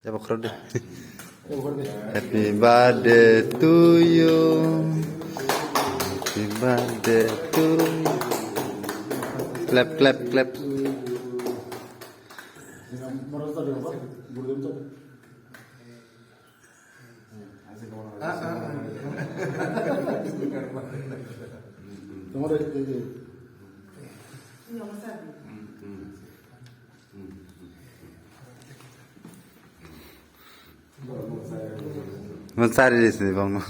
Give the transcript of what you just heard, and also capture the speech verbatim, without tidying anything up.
Jabo khoro de. Happy birthday to you. Happy birthday to you. Clap, clap, clap. Mo sari resi bongo.